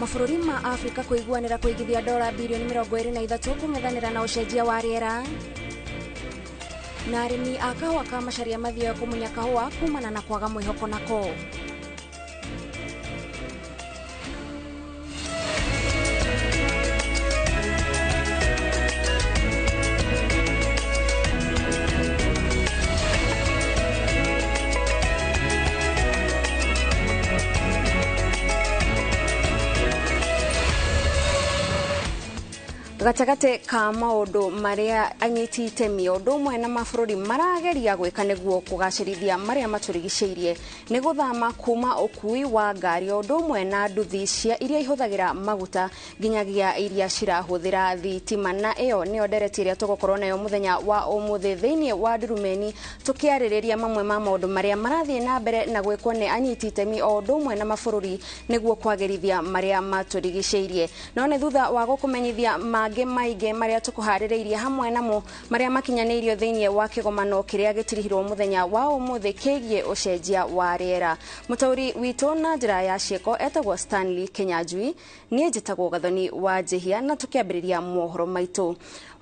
Mabũrũri ma Afrika kũiguanĩra kũigithia dola bilioni 23 kũng'ethanĩra na ũcenjia wa rĩera. Na arĩmi a kahũa ka Macharia mathioya kũmunya kahũa kumana na kwaga mwĩhoko nako. Gatagatĩ ka maũndũ marĩa anyiti itemi ũndũ ũmwe na mabũrũri marageria gwĩka nĩguo kũgacĩrithia marĩa matũrigicĩirie nĩ gũthama kuma ũkui wa ngari ũndũ ũmwe na nduthi cia iria ihũthagĩra maguta nginyagia iria cirahũthĩra thitima. Na ĩyo nĩyo ndereti ĩrĩa tũgũkorwo nayo mũthenya wa ũmũthĩ thĩinĩ wa Ndurumeni, tũkĩarĩrĩria mamwe ma maũndũ marĩa marathiĩ na mbere na gwĩkwo nĩ anyiti itemi o ũndũ ũmwe na mabũrũri nĩguo kwagĩrithia marĩa matũrigicĩirie. No nĩ thutha wa gũkũmenyithia mangĩ maingĩ marĩa tũkũharĩrĩirie hamwe namo marĩa makinyanĩirio thĩinĩ wa kĩgomano kĩrĩa gĩtirihirwo mũthenya wa ũmũthĩ kĩgiĩ ũcenjia wa rĩera. Mũtaũri witũ na njĩra ya ciĩko etagwo Stanley Kinyanjui, niĩ njĩtagwo Gathoni wa Njihia, na tũkĩambĩrĩria mohoro maitũ.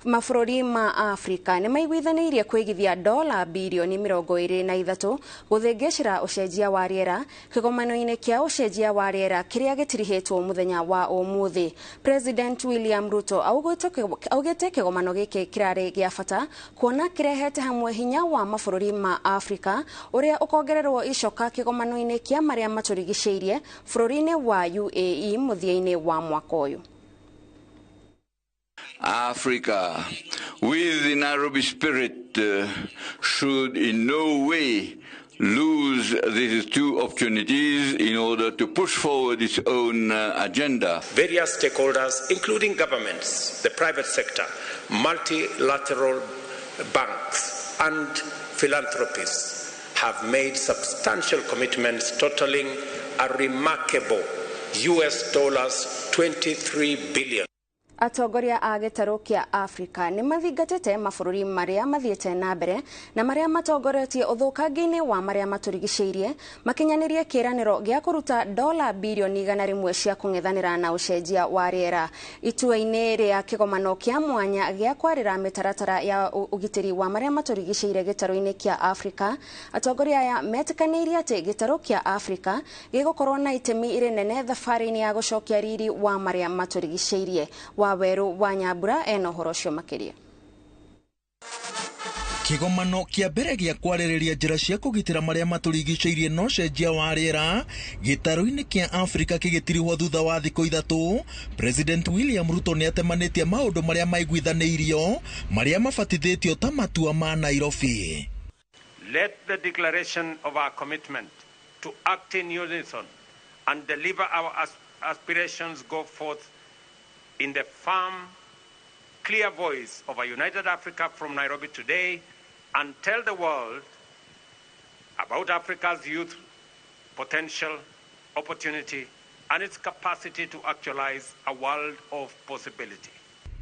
Mabũrũri ma Afrika nĩ maiguithanĩirie kũigithia dola bilioni 23 gũthĩngĩcĩra ũcenjia wa rĩera kĩgomano-inĩ kĩa ũcenjia wa rĩera kĩrĩa gĩtirihĩtwo mũthenya wa ũmũthĩ. President William Ruto augĩte kĩgomano gĩkĩ kĩrarĩ gĩa bata kuona kĩrehete hamwe hinya wa mabũrũri ma Afrika ũrĩa ũkongererwo icoka kĩgomano-inĩ kĩa marĩa matũrigicĩirie bũrũri-inĩ wa UAE mũthia-inĩ wa mwaka ũyũ. Africa, with the Nairobi spirit, should in no way lose these two opportunities in order to push forward its own agenda. Various stakeholders, including governments, the private sector, multilateral banks, and philanthropists, have made substantial commitments totaling a remarkable US dollars 23 billion. Atongoria a gĩtarũ kĩa Afrika nĩ mathingatĩte mabũrũri marĩa mathiĩte na mbere na marĩa matongoretie ũthũkangia-inĩ wa marĩa matũrigicĩirie makinyanĩrie kĩĩranĩro gĩa kũruta dola bilioni 100 cia kũng'ethanĩra na ũcenjia wa rĩera. Itua-inĩ rĩa kĩgomano kĩa mwanya gĩa kwarĩra mĩtaratara ya ũgitĩri wa marĩa matũrigicĩirie gĩtarũ-inĩ kĩa Afrika, atongoria aya metĩkanĩirie atĩ gĩtarũ kĩa Afrika gĩgũkorwo na itemi rĩnene thabarĩ-inĩ ya gũcokia riri wa marĩa matũrigicĩirie. Waweru wa Nyambura ena ũhoro ũcio makĩria. Kĩgomano kĩa mbere gĩa kwarĩrĩria njĩra cia kũgitĩra marĩa matũrigicĩirie na ũcenjia wa rĩera gĩtarũ-inĩ kĩa Afrika kĩgĩtirihwo thutha wa thikũ ithatũ. President William Ruto nĩatemanĩtie maũndũ marĩa maiguithanĩirio marĩa mabatithĩtio ta matua ma Nairobi. Let the declaration of our commitment to act in unison and deliver our aspirations go forth in the firm, clear voice of a united Africa from Nairobi today, and tell the world about Africa's youth potential, opportunity, and its capacity to actualize a world of possibility.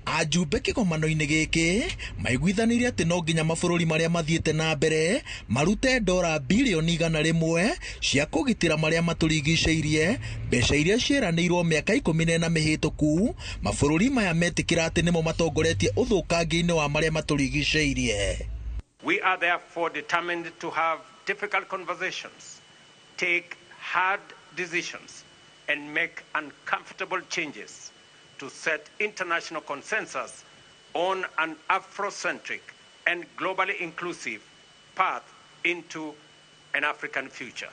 Ajumbe kĩgomano-inĩ gĩkĩ maiguithanĩirie atĩ no nginya mabũrũri marĩa mathiĩte na mbere marute dola bilioni 100 cia kũgitĩra marĩa matũrigicĩirie, mbeca iria ciĩranĩirwo mĩaka 14 mĩhĩtũku. Mabũrũri maya metĩkĩra atĩ nĩmo matongoretie ũthũkangia-inĩ wa marĩa matũrigicĩirie. We are therefore determined to have difficult conversations, take hard decisions, and make uncomfortable changes to set international consensus on an Afrocentric and globally inclusive path into an African future.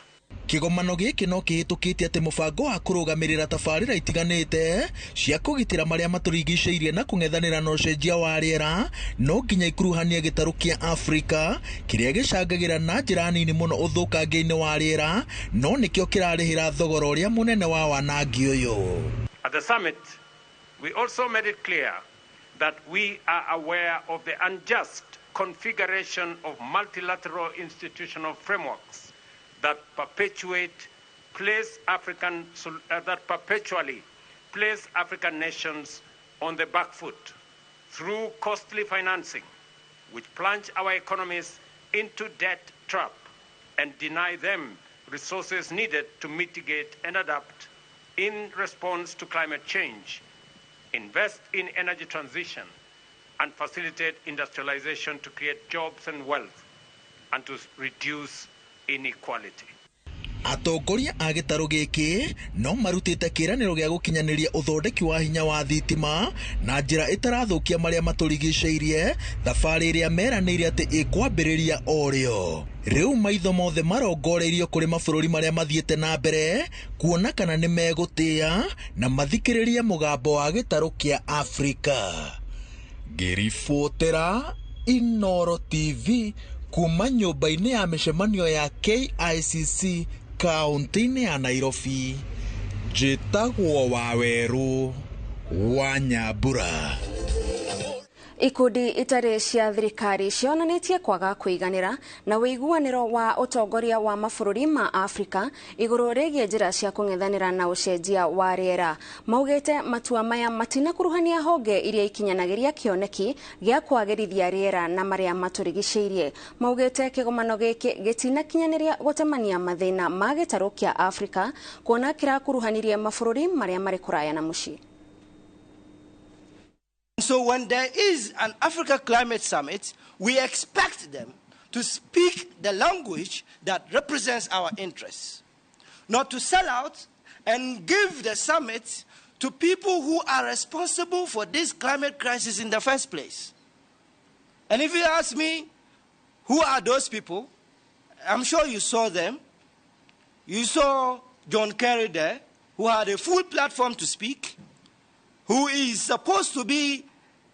Kĩgomano gĩkĩ no kĩhĩtũkĩtie atĩ mũbango wa kũrũgamĩrĩra tabarĩra itiganĩte cia kũgitĩra marĩa matũrigicĩirie na kũng'ethanĩra na ũcenjia wa rĩera no nginya ikuruhanie gĩtarũ kĩa Afrika kĩrĩa gĩcangagĩra na njĩra nini mũno ũthũkangia-inĩ wa rĩera, no nĩkĩo kĩrarĩhĩra thogora ũrĩa mũnene wa wanangi ũyũ. At the summit, we also made it clear that we are aware of the unjust configuration of multilateral institutional frameworks that perpetually place African nations on the back foot through costly financing, which plunge our economies into debt trap and deny them resources needed to mitigate and adapt in response to climate change, invest in energy transition, and facilitate industrialization to create jobs and wealth and to reduce inequality. Atongoria a gĩtarũ gĩkĩ no marutĩte kĩĩranĩro gĩa gũkinyanĩria ũthondeki wa hinya wa thitima na njĩra ĩtarathũkia marĩa matũrigicĩirie, thabarĩ ĩrĩa meranĩire atĩ ĩkwambĩrĩria o rĩo. Rĩu maitho mothe marongoreirio kũrĩ mabũrũri marĩa mathiĩte na mbere kuona kana nĩ megũtĩĩa na mathikĩrĩrie mũgambo wa gĩtarũ kĩa Afrika. Ngĩribotera Inooro TV kuma nyũmba-inĩ ya mĩcemanio ya KICC kaunti-inĩ ya Nairobi, njĩtagwo Wawerũ wa Nyambura. Ikundi itarĩ cia thirikari cionanĩtie kwaga kũiganĩra na ũiguanĩro wa ũtongoria wa mabũrũri ma Afrika igũrũ rĩgiĩ njĩra cia kũng'ethanĩra na ũcenjia wa rĩera. Maugĩte matua maya matinakuruhania honge iria ikinyanagĩria kĩoneki gĩa kwagĩrithia rĩera na marĩa matũrigicĩirie. Maugĩte kĩgomano gĩkĩ gĩtinakinyanĩria gũtemania mathĩna ma gĩtarũ kĩa Afrika kuona kĩrakuruhanirie mabũrũri marĩa marĩ kũraya na mũciĩ. So when there is an Africa Climate Summit, we expect them to speak the language that represents our interests, not to sell out and give the summit to people who are responsible for this climate crisis in the first place. And if you ask me, who are those people? I'm sure you saw them. You saw John Kerry there, who had a full platform to speak, who is supposed to be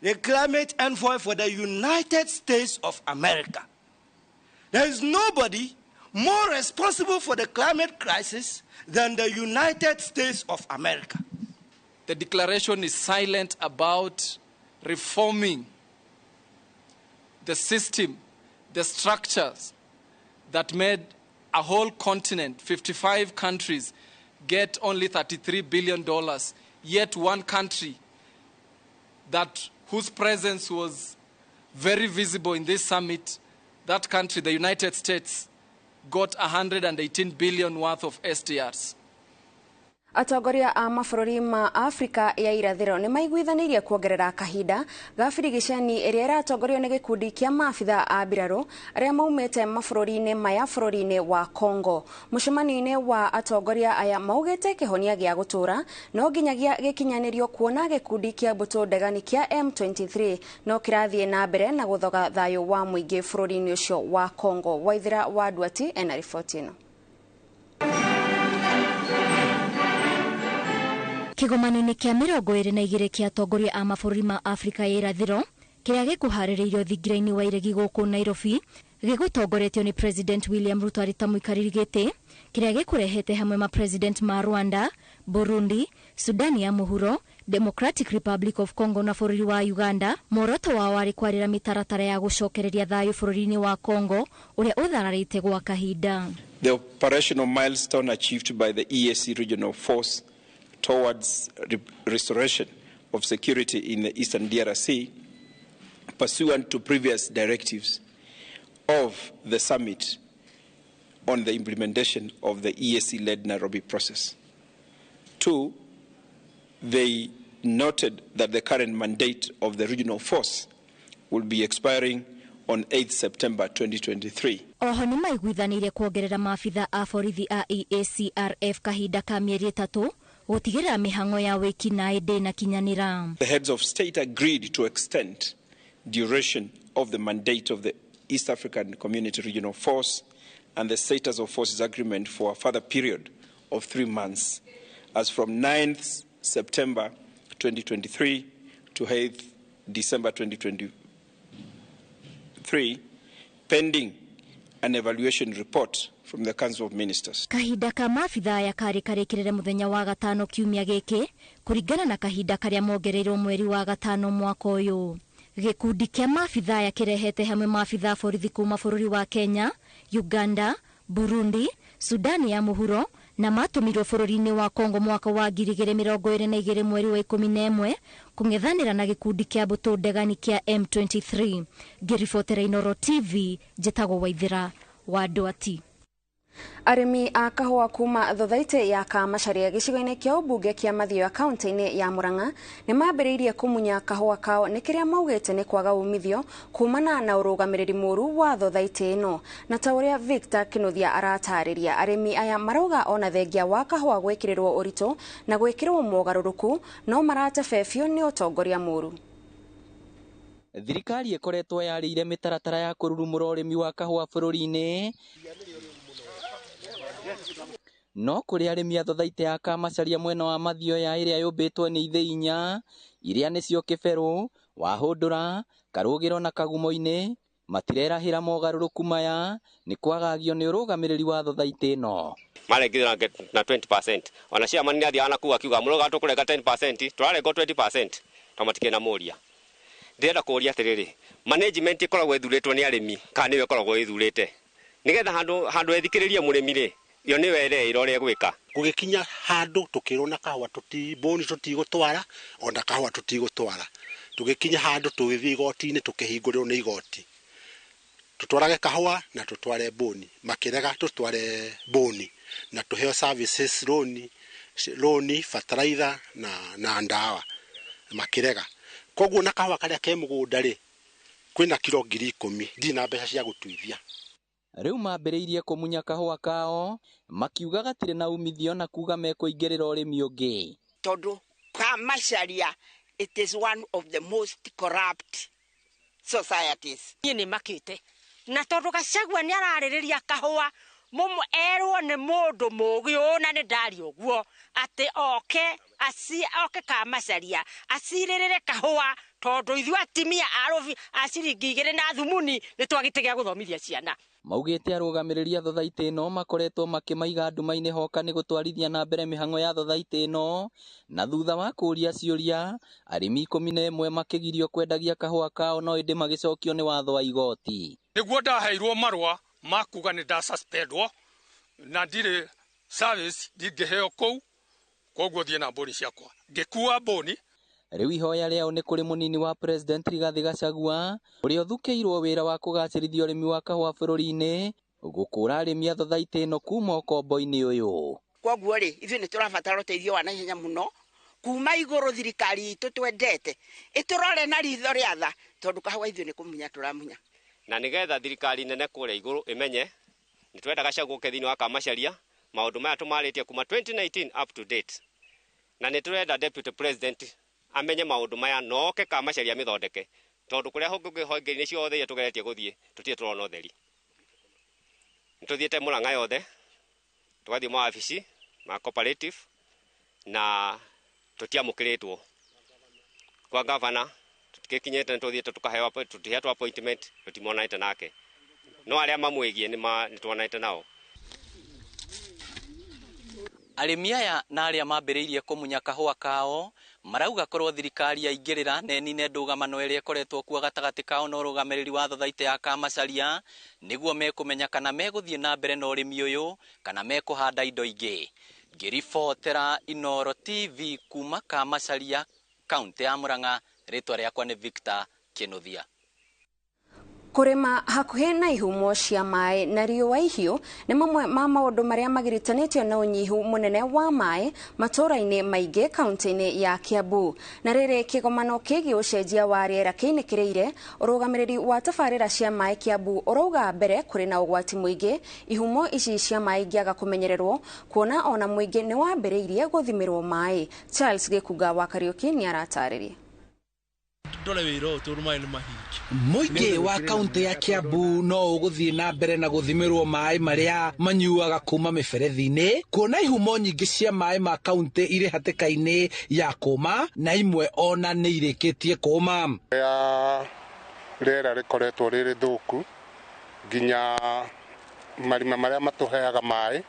the climate envoy for the United States of America. There is nobody more responsible for the climate crisis than the United States of America. The declaration is silent about reforming the system, the structures that made a whole continent, 55 countries, get only $33 billion, yet one country that whose presence was very visible in this summit, that country, the United States, got 118 billion worth of SDRs. Atongoria a mabũrũri ma Afrika ya irathĩro nĩ maiguithanĩirie kuongerera kahinda ga birigicani ĩrĩa ĩratongorio nĩ gĩkundi kĩa maabitha a mbirarũ arĩa maumĩte mabũrũri-inĩ maya bũrũri-inĩ wa Congo. Mũcemanio-inĩ wa atongoria aya maugĩte kĩhonia gĩa gũtũũra no nginyagia gĩkinyanĩrio kuona gĩkundi kĩa mbũtũ ndegani kĩa M23 no kĩrathiĩ na mbere na gũthoga thayũ wa mũingĩ bũrũri-inĩ ũcio wa Congo. Waithera wa Nduati ena riboti ĩno. Kĩgomano-inĩ kĩa 22 kĩa atongoria a mabũrũri ma Afrika ya irathĩro kĩrĩa gĩkũharĩrĩirio thingira-inĩ wa iregi gũkũ Nairobi gĩgũtongoretio nĩ President William Ruto arĩ ta mũikarĩri gĩtĩ kĩrĩa gĩkũrehete hamwe ma President ma Rwanda, Burundi, Sudani ya Mũhuro, Democratic Republic of Congo na bũrũri wa Uganda. Muoroto wao warĩ kwarĩra mĩtaratara ya gũcokereria thayũ bũrũri-inĩ wa Congo ũrĩa ũthararĩte gwa kahinda. The operational milestone achieved by the EAC regional force towards restoration of security in the eastern DRC, pursuant to previous directives of the summit on the implementation of the EAC-led Nairobi process. 2, they noted that the current mandate of the regional force will be expiring on 8 September 2023. Oho nĩ maiguithanĩirie kuongerera maabitha a borithi a EACRF kahinda ka mĩeri 3 gũtigĩrĩra mĩhang'o ya wĩkinaĩ ndĩnakinyanĩra. The heads of state agreed to extend duration of the mandate of the East African Community Regional Force and the Status of Forces Agreement for a further period of 3 months, as from 9th September 2023 to 8th December 2023, pending an evaluation report from the Council of Ministers. Kahinda ka maabitha aya karĩ karĩkĩrĩre mũthenya wa gatano kiumia gĩkĩ kũringana na kahinda karĩa mongereirwo mweri wa gatano mwaka ũyũ. Gĩkundi kĩa maabitha aya kĩrehete hamwe maabitha a borithi kuma bũrũri wa Kenya, Uganda, Burundi, Sudani ya Mũhuro na matũmirwo bũrũri-inĩ wa Congo mwaka wa 2022 mweri wa 11 kũng'ethanĩra na gĩkundi kĩa mbũtũ ndegani kĩa M23. Ngĩribotera Inooro TV, njĩtagwo Waithera wa Nduati. Arĩmi a kahũa kuma thothaitĩ ya Kamacharia gĩcigo-inĩ kĩa ũmbunge kĩa Mathioya kaunti-inĩ ya Murang'a nĩ mambĩrĩirie kũmunya kahũa kao nĩ kĩrĩa maugĩte nĩ kwaga umithio kumana na ũrũgamĩrĩri mũru wa thothaitĩ ĩno. Na ta ũrĩa Victor Kinuthia aratarĩria, arĩmi aya marauga ona thengia wa kahũa gwĩkĩrĩrwo ũritũ na gwĩkĩrwo mogarũrũku no maratebebio nĩ ũtongoria mũru. Thirikari ĩkoretwo yarĩire mĩtaratara ya kũrurumũra ũrĩmi wa kahũa bũrũri-inĩ, no kũrĩ arĩmi a thothaitĩ ya Kamacharia mwena wa Mathioya ĩrĩa yũmbĩtwo nĩ ithĩi inya iria nĩcio Kĩberũ, Wahũndũra, Karũgĩro na Kagumo-inĩ matirerahĩra mogarũrũku maya nĩ kwagagio nĩ ũrũgamĩrĩri wa thothaitĩ ĩno. Marengire na 20%, ona chairman nĩ athiaga na kuu akiuga mũrũga tũkũrenga 10%, tũrarengwo 20% to matikĩrĩ na mũria. Ndĩrenda kũũria atĩrĩrĩ, management ĩkoragwo ĩthurĩtwo nĩ arĩmi kana nĩyo ĩkoragwo ĩthurĩte nĩgetha handũ ethikĩrĩrie mũrĩmi rĩ, yo nĩyo ĩreĩra ũrĩa ĩgwĩka. Gũgĩkinya handũ tũkĩrwo na kahũa mbũni tũtigũtwara ona kahũa tũtigũtwara. Tũgĩkinya handũ tũgĩthiĩ igoti-inĩ tũkĩhingũrĩrwo nĩ igoti tũtwarage kahũa na tũtware mbũni, makĩrega tũtware mbũni na tũheo services roni fertilizer na ndawa makĩrega. Koguo na kahũa karĩa ke mũgũnda rĩ, kwĩna kiro 10,000 ndirĩ na mbeca cia gũtuithia. Rĩu mambĩrĩirie kũmunya kahũa kao makiuga gatirĩ na umithio na kuga mekũingĩrĩra ũrĩmi ũngĩ. Tondũ Kamacharia it is one of the most corrupt societies. Niĩ nĩ makĩte na tondũ Gachagua nĩ ararĩrĩria kahũa mũmũ erwo nĩ mũndũ mũũgĩ ũũ na nĩ ndaria ũguo atĩ oke Kamacharia acirĩrĩre kahũa tondũ ithuĩ atimia a ciringi 2 na thumuni nĩ twagĩte gĩa gũthomithia ciana. Maugĩte arũgamĩrĩri a thothaitĩ ĩno makoretwo makĩmaiga nduma-inĩ hoka nĩ gũtwarithia na mbere mĩhang'o ya thothaitĩ ĩno, na thutha wa kũũria ciũria arĩmi 11 makĩgirio kwendagia kahũa kao no ĩndĩ magĩcokio nĩ watho wa igoti. Nĩguo ndaheirwo marũa ma kuga nĩ ndasuspendwo na ndirĩ service ndingĩheo kũu, koguo thiĩ na mbũni ciakwa ngĩkua mbũni. Rĩu ihoya rĩao nĩ kũrĩ mũnini wa President Rigathĩ Gachagua ũrĩa ũthukĩirwo wĩra wa kũgacĩrithia ũrĩmi wa kahũa bũrũri-inĩ gũkũra arĩmi a thothaitĩ ĩno kuma ũkombo-inĩ ũyũ. Koguo rĩ, ithuĩ nĩ tũrabatara ũteithio wa naihenya mũno kuma igũrũ, thirikari itũ twendete ĩtũrore na ritho rĩa tha tondũ kahũa ithuĩ nĩ kũmunya tũramunya. Na nĩgetha thirikari nene kũrĩa igũrũ ĩmenye nĩ twenda Gachagua oke thĩinĩ wa Kamacharia maũndũ maya tũmarĩtie kuma 2019 up to date, na nĩ tũrenda Deputy President amenye maũndũ maya no oke Kamacharia mĩthondeke tondũ kũrĩa honge-inĩ ciothe iria tũgeretie gũthiĩ tũtirĩ tũrona ũtheri. Nĩ tũthiĩte Murang'a yothe, tũgathiĩ mawabici ma cooperative na tũtiamũkĩrĩtwo. Kwa gavana tũtigĩkinyĩte, nĩ tũthiĩte tũkaheo tũtihetwo appointment, tũtimonanĩte nake, no arĩa mamwĩgiĩ nĩ tuonanĩte nao. Arĩmi aya na arĩa mambĩrĩirie kũmunya kahũa kao marauga korwo thirikari yaingĩrĩra na ĩnine ndũgamano ĩrĩa ĩkoretwo kuo gatagatĩ kao na ũrũgamĩrĩri wa thothaitĩ ya Kamacharia nĩguo mekũmenya kana megũthiĩ na mbere na ũrĩmi ũyũ kana mekũhanda indo ingĩ. Ngĩribotera Inooro TV kuma Kamacharia kaunti ya Murang'a, rĩtwa rĩakwa nĩ Victor Kinuthia. Kũrĩma hakuhĩ na ihumo cia maĩ na riũa ihiũ nĩ mamwe ma maũndũ marĩa magiritanĩtio na ũnyihu mũnene wa maĩ matũũra-inĩ maingĩ kaunti-inĩ ya Kiambu. Na rĩrĩ kĩgomano kĩgiĩ ũcenjia wa rĩera kĩinĩkĩrĩire, ũrũgamĩrĩri wa tabarĩra cia maĩ Kiambu ũrauga mbere kũrĩ na ũgwati mũingĩ ihumo ici cia maĩ ingĩaga kũmenyererwo, kuona ona mũingĩ nĩ wambĩrĩirie gũthimĩrwo maĩ. Charles Gĩkunga wa Kariũki nĩ aratarĩria. Mũingĩ wa kaunti ya Kiambu no ũgũthiĩ na mbere na gũthimĩrwo maĩ marĩa manyuaga kuma mĩberethi-inĩ, kuona ihumo nyingĩ cia maĩ ma kaunti irĩ hatĩka-inĩ ya kũma na imwe ona nĩ irĩkĩtie kũma. Rĩera rĩkoretwo rĩrĩ thũku nginya marima marĩa matũheaga maĩ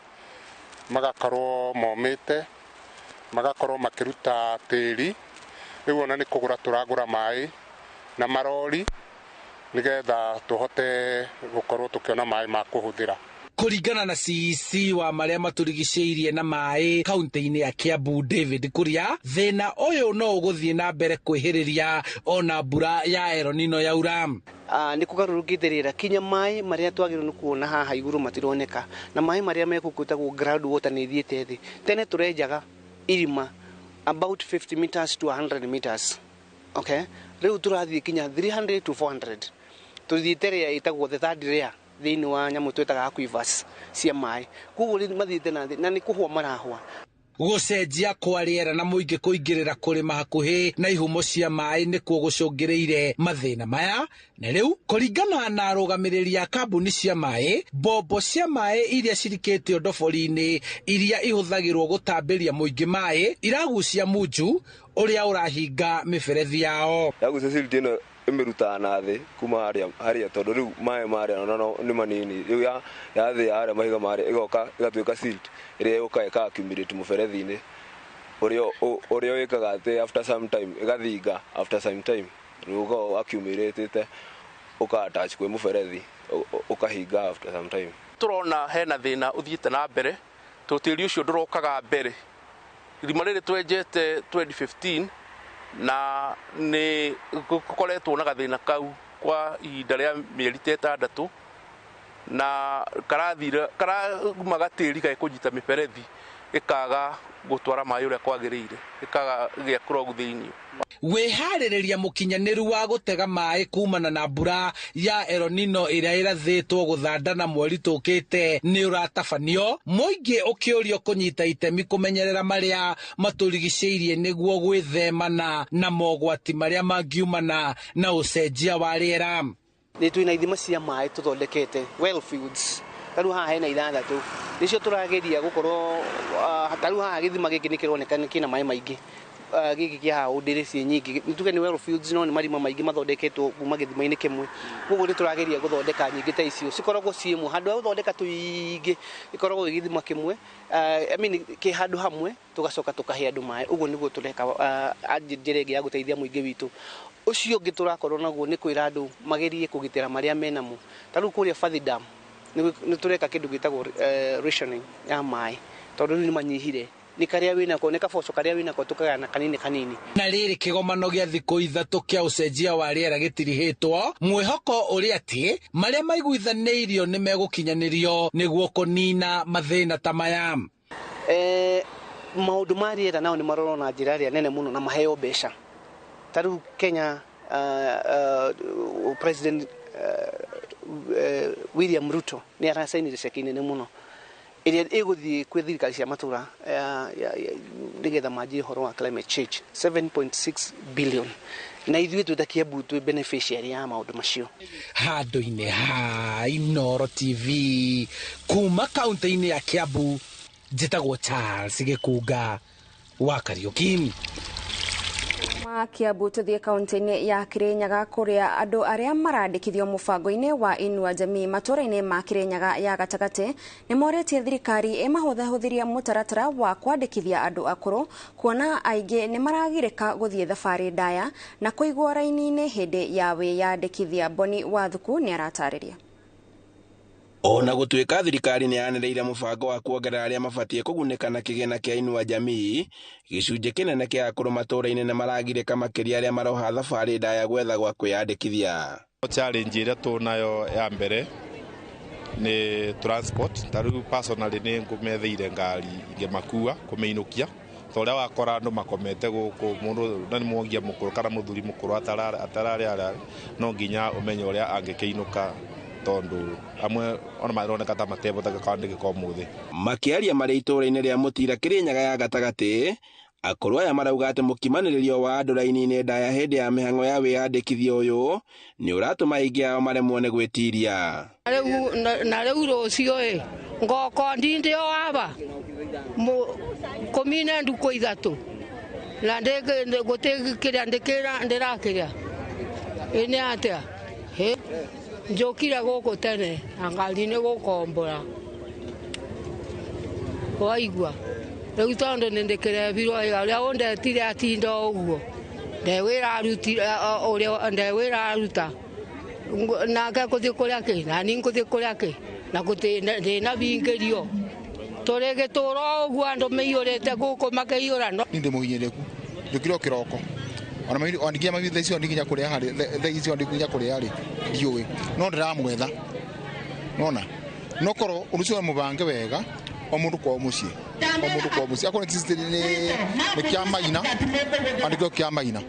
magakorwo momĩte, magakorwo makĩruta tĩri. Rĩu ona nĩ kũgũra tũragũra maĩ na marori nĩgetha tũhote gũkorwo tũkĩona maĩ ma kũhũthĩra. Kũringana na CEC wa marĩa matũrigicĩirie na maĩ kaunti-inĩ ya Kiambu David Kuria, thĩna ũyũ no ũgũthiĩ na mbere kwĩhĩrĩria ona mbura ya El Nino yaura. Nĩ kũgarũrũkĩte rĩera kinya maĩ marĩa twagĩrĩirwo nĩ kuona haha igũrũ matironeka, na maĩ marĩa mekũgwĩtagwo ground water nĩ ithiĩte thĩ. Tene tũrenjaga irima about 50 meters to 100 meters, okay, rĩu tũrathiĩ kinya 300 to 400. Tũthiĩte rĩa ĩtagwo the third layer thĩinĩ wa nyamũ twĩtaga aquifers cia maĩ, koguo rĩu mathiĩte na thĩ na nĩ kũhũa marahũa. Gũcenjia kwa rĩera na mũingĩ kũingĩrĩra kũrĩma hakuhĩ na ihumo cia maĩ nĩkuo gũcũngĩrĩire mathĩna maya. Na rĩu kũringana na arũgamĩrĩri a kambuni cia maĩ, mbombo cia maĩ iria cirikĩtio ndobori-inĩ iria ihũthagĩrwo gũtambĩria mũingĩ maĩ iragucia munju ũrĩa ũrahinga mĩberethi yao. Yagucia silt ĩno ĩmĩrutaga na thĩ kuma harĩa tondũ rĩu maĩ marĩa no nĩ manini, rĩu ya thĩ ya harĩa mahiga marĩa ĩgoka ĩgatuĩka silt ĩrĩa ĩgũka ĩka accumulate mũberethi-inĩ ũrĩa wĩkaga atĩ after some time ĩgathinga, after some time rĩu ũkoragwo accumulate ũka attach kwĩ mũberethi ũkahinga after some time. Tũrona hena thĩna ũthiĩte na mbere tondũ tĩri ũcio ndũrokaga mbere. Irima rĩrĩ twenjete 2015 na nĩ gũkoretwo na gathĩna kau kwa ihinda rĩa mĩeri ta ĩtandatũ, na karathira karauma gatĩri gakũnyita mĩberethi ĩkaga gũtwara maĩ ũrĩa kwagĩrĩire, ĩkaga gĩa clog thĩinĩ. Wĩharĩrĩria mũkinyanĩru wa gũtega maĩ kumana na mbura ya El Nino ĩrĩa ĩrathĩtwo gũthandana mweri tũkĩte nĩ ũratabanio, mũingĩ ũkĩũrio kũnyita itemi kũmenyerera marĩa matũrigicĩirie nĩguo gwĩthemana na mogwati marĩa mangiumana na ũcenjia wa rĩera. Nĩ twĩna ithima cia maĩ tũthondekete well fields, ta rĩu haha hena ithathatũ nĩcio tũrageria gũkorwo, ta rĩu haha gĩthima gĩkĩ nĩ kĩroneka kĩna maĩ maingĩ, gĩkĩ kĩa haha ũndĩrĩ ciĩ nyingĩ, nĩ tuge nĩ well fields no nĩ marima maingĩ mathondeketwo kuma gĩthima-inĩ kĩmwe, koguo nĩ tũrageria gũthondeka nyingĩ ta icio cikoragwo ciĩ imwe, handũ ha gũthondeka tũingĩ ikoragwo ĩ gĩthima kĩmwe, I mean kĩ handũ hamwe, tũgacoka tũkahe andũ maĩ. Ũguo nĩguo tũreka njĩra ĩngĩ ya gũteithia mũingĩ witũ. Ũcio ũngĩ tũrakorwo naguo nĩ kwĩra andũ magerie kũgitĩra marĩa menamo, ta rĩu kũrĩa Fathi Dam nĩ tũreka kĩndũ gĩtagwo rationing ya maĩ, tondũ rĩu nĩ manyihire, nĩ karĩa wĩnako nĩ kaboco karĩa wĩnako tũkagayana kanini kanini. Na rĩrĩ kĩgomano gĩa thikũ ithatũ kĩa ũcenjia wa rĩera gĩtirihĩtwo, mwĩhoko ũrĩ atĩ marĩa maiguithanĩirio nĩ megũkinyanĩrio nĩguo kũnina mathĩna ta maya. Maũndũ ma rĩera nao nĩ marorwo na njĩra ĩrĩa nene mũno na maheo mbeca. Ta rĩu Kenya President William Ruto nĩ aracainire ceki nene mũno ĩrĩa ĩgũthiĩ kwĩ thirikari cia matũra nĩgetha manjie ũhoro wa climate change 7.6 billion, na ithuĩ twĩ ta Kiambu twĩ beneficiary ya maũndũ macio. Handũ-inĩ ha Inooro TV kuma kaunti-inĩ ya Kiambu, njĩtagwo Charles Gĩkunga wa Kariuki. Kiambu tuthie kaunti-inĩ ya Kirinyaga kũrĩa andũ arĩa marandĩkithio mũbango-inĩ wa Inua Jamii matũra-inĩ ma Kirinyaga ya gatagatĩ nĩ morĩtie thirikari ĩmahũthahũthĩrie mũtaratara wa kwandĩkithia andũ akũrũ, kuona aingĩ nĩ maragirĩka gũthiĩ thabarĩ ndaya na kũigwo raini-inĩ hĩndĩ ya wĩyandĩkithia. Boni Wathuku nĩ aratarĩria. Ona gũtuĩka thirikari nĩ yanĩrĩire mũbango wa kuongerera arĩa mabatiĩ kũgunĩka na kĩgĩna kĩa Inua Jamii, gĩcunjĩ kĩnene kĩa akũrũ matũũra-inĩ nĩ maragirĩka makĩria arĩa maroha thabarĩ ndaya gwetha gwa kwĩyandĩkithia. Challenge ĩrĩa tũnayo ya mbere nĩ transport, ta rĩu personally nĩ ngũmetheire ngari ingĩmakua kũmĩinũkia, ta ũrĩa wakora andũ makomete gũkũ mũndũ na nĩ mwongia mũkũrũ kana mũthuri mũkũrũ atararĩ no nginya ũmenye ũrĩa angĩkĩinũka, tondũ amwe ona maroneka ta matebotaga kwandĩkĩka ũmũthĩ. Makĩaria marĩ itũũra-inĩ rĩa Mũtira Kĩrĩnyaga ya gatagatĩ, akũrũ aya marauga atĩ mũkimanĩrĩrio wa andũ raini-inĩ ndaya hĩndĩ ya mĩhang'o ya wĩyandĩkithia ũyũ nĩ ũratũma aingĩ ao maremwo nĩ gwĩtiria. Na rĩu rũciũ ĩ ngoko ndinde o aba kũmina ndukũ ithatũ na gũtĩ kĩrĩa ndĩrakĩrĩa ĩ nĩ atĩa njũkire gũkũ tene na ngari nĩ gũkombora waigua rĩu tondũ nĩ ndĩkĩrebirwo ũrĩa ũndetire atinda ũguo ndewĩra aruta nake kũthiĩ kũrĩa kĩ na niĩ ngũthiĩ kũrĩa kĩ Na ndina bingĩrio tũrĩ gĩtũũro ũguo andũ maiyũrĩte gũkũ makĩiyũra. Ni ndĩ mũhinyĩrĩku, njũkire o kĩroko ona nginya mami thaa icio nginya kũrĩa harĩ thaa icio nginya kũrĩa harĩ ndiũĩ no ndĩramwetha nona no korwo ũndũ ũcio mũbange wega o mũndũ kwao mũciĩ o mũndũ kwao mũciĩ akorwo nĩ kĩa maina andĩkwo kĩa maina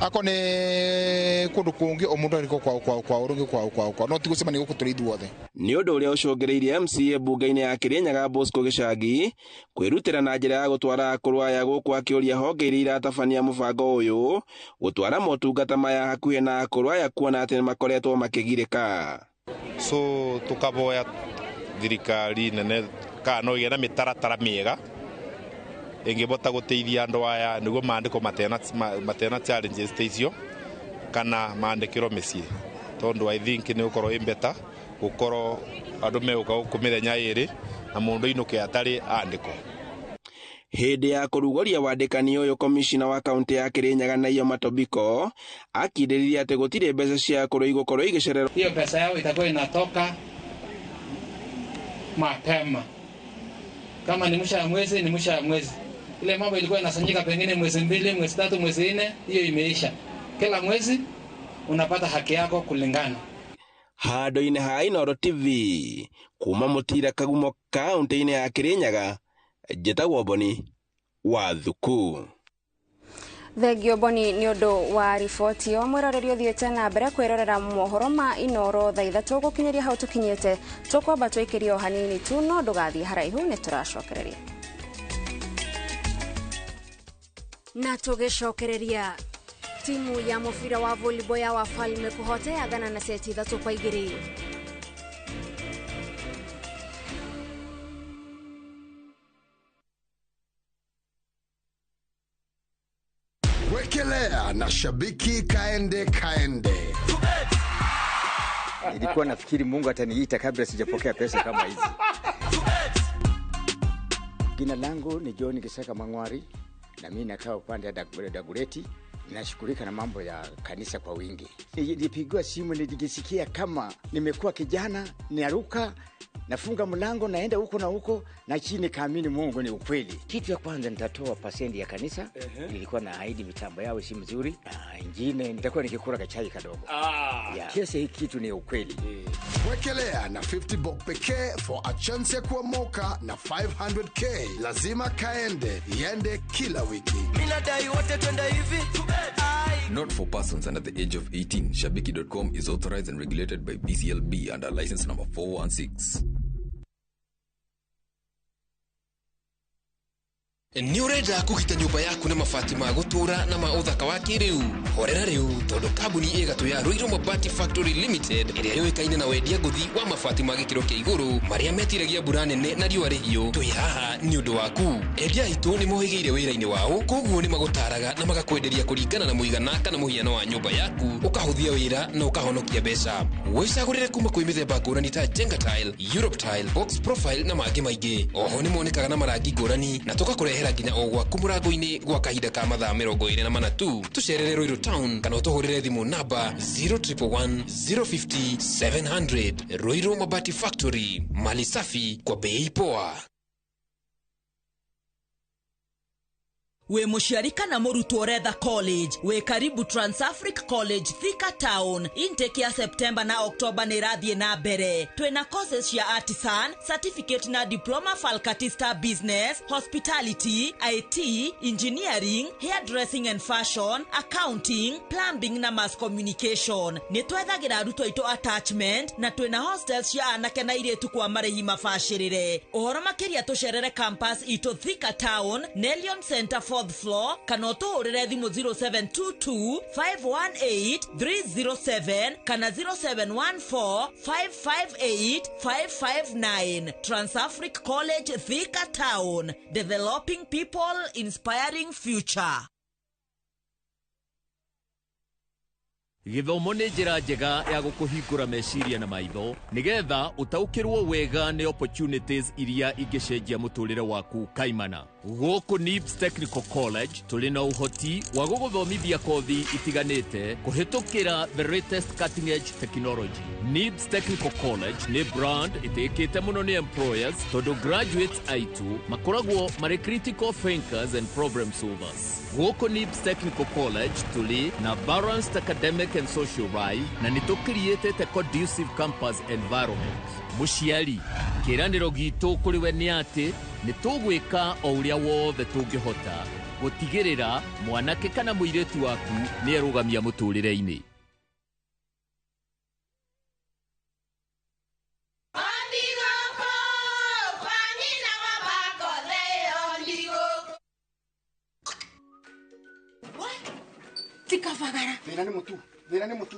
akorwo nĩ kũndũ kũngĩ o mũndũ arĩkwo kwao kwao kwao rũngĩ kwao kwao kwao no ti gũcemania gũkũ tũrĩ ithuothe. Nĩ ũndũ ũrĩa ũcũngĩrĩirie MCA mbunge-inĩ ya Kirinyaga Bosco Gĩchangi kwĩrutĩra na njĩra ya gũtwara akũrũ aya gũkũ akĩũria honge iria iratabania mũbango ũyũ gũtwara motungata maya hakuhĩ na akũrũ aya kuona atĩ nĩmakoretwo makĩgirĩka. So tukaboya thirikari nene kana no ĩgĩe na mĩtaratara mĩega ĩngĩbota gũteithia andũ aya nĩguo maandĩko matena challenges ta icio kana maandĩkĩrwo mĩciĩ tondũ I think nĩ gũkorwo ĩ better gũkorwo andũ megũka gũkũ mĩthenya ĩrĩ na mũndũ ainũke atarĩ andĩkwo. Hĩndĩ ya kũrugũria wandĩkani ũyũ komishina wa kaunti ya Kirinyaga Naiyo Matobiko akindĩrĩria atĩ gũtirĩ mbeca cia akũrũ igũkorwo igĩcererwo. Hiyo pesa yao itakuwa inatoka mapema. Kama ni mwisho ya mwezi, ni mwisho ya mwezi. Ile mambo ilikuwa inasanyika pengine mwezi 2, mwezi 3, mwezi 4, hiyo imeisha. Kila mwezi unapata haki yako kulingana. Handũ-inĩ ha Inooro TV kuma Mũtira Kagumo kaunti-inĩ ya Kirinyaga, njĩtagwo Boni wa Thuku. Thengio Boni nĩ ũndũ wa riboti ĩyo. Mwĩroreri ũthiĩte na mbere kwĩrorera mohoro ma Inooro thaa 3 gũkinyĩria hau tũkinyĩte. Tũkwamba tũikĩrie o hanini tu no ndũgathiĩ haraihu nĩ tũracokereria. Na tũgĩcokereria timu ya mũbira wa volleyball ya Wafalme kũhota Yathana na seti 3-2. Wekelea na shabiki kaende kaende. Nilikuwa nafikiri Mungu ataniita kabla sijapokea pesa kama hizi. Jina langu ni John Kisaka Mangwari na mimi nakaa upande wa Dagoretti. Nashughulika na mambo ya kanisa kwa wingi. Nilipigiwa simu nilijisikia kama nimekuwa kijana, niaruka, nafunga mlango naenda huko na huko na chini kaamini Mungu ni ukweli. Kitu ya kwanza nitatoa pasendi ya kanisa. Nilikuwa na ahidi mitambo yao si mzuri. Na ingine nitakuwa nikikula kachai kadogo. Yeah. Kesi hii kitu ni ukweli. Wekelea na 50 bob pekee for a chance ya kuomoka na 500k. Lazima kaende, iende kila wiki. Mimi nadai wote twende hivi. Not for persons under the age of 18. Shabiki.com is authorized and regulated by BCLB under license number 416. Nĩ ũrenda kũgita nyũmba yaku na mabati ma gũtũũra na ma ũthaka wa kĩrĩu? Horera rĩu tondũ kambuni ĩgatũ ya Ruiru Mabati Factory Limited ĩrĩa yũĩkaine na wendia ngũthi wa mabati ma gĩkĩro kĩa igũrũ marĩa metiragia mbura nene na riũa rĩhiũ, twĩ haha nĩ ũndũ waku. Endia aitũ nĩ mohĩgĩire wĩra-inĩ wao, koguo nĩ magũtaraga na magakwenderia kũringana na mũigana kana mũhiano wa nyũmba yaku, ũkahũthia wĩra na ũkahonokia mbeca. Wĩcagũrĩre kuma kwĩ mĩthemba ngũrani ta Jenga Tile, Europe Tile, Box Profile na mangĩ maingĩ. Oho nĩ monekaga na marangi ngũrani na tũgakũrehera nginya o gwaku mũrango-inĩ gwa kahinda ka mathaa 24 tu. Tũcerere Ruiru Town kana ũtũhũrĩre thimũ namba 0111 050 700. Ruiru Mabati Factory, mali safi kwa bei poa. Wĩ mũciari kana mũrutwo ũretha college, wĩ karibu Transafric College Thika Town. Intake ya September na October nĩ ĩrathiĩ na mbere. Twĩna courses cia artisan, certificate na diploma faculty star business, hospitality, IT, engineering, hairdressing and fashion, accounting, plumbing na mass communication. Nĩ twethagĩra arutwo aitũ attachment na twĩna hostels cia anake na airĩtu kwa marĩhi mabacĩrĩre. Ũhoro makĩria tũcerere campus itũ Thika Town, Nelion Center 4th floor, kana ũtũhũrĩre thimũ 0722 518 307 kana 0714 558 559. Transafric College Thika Town, developing people, inspiring future. Gĩthomo nĩ njĩra njega ya gũkũhingũra meciria na maitho nĩgetha ũtaũkĩrwo wega nĩ opportunities iria ingĩcenjia mũtũrĩre waku kaimana. Gũkũ NIBS Technical College tũrĩ na ũhoti wa gũgũthomithia kothi itiganĩte kũhĩtũkĩra the latest cutting edge technology. NIBS Technical College nĩ brand ĩtĩkĩte mũno nĩ employers tondũ graduates aitũ makoragwo marĩ critical thinkers and problem solvers. Gũkũ NIBS Technical College tũrĩ na balanced academic and social life na nĩ tũkiriĩtĩte conducive campus environment. Mũciari, kĩĩranĩro gitũ kũrĩ we nĩ atĩ nĩ tũgwĩka o ũrĩa wothe tũngĩhota gũtigĩrĩra mwanake kana mũirĩtu waku nĩ erũgamia mũtũrĩre-inĩ. Tikabagara. Thĩna nĩ mũtu, thĩna nĩ mũtu.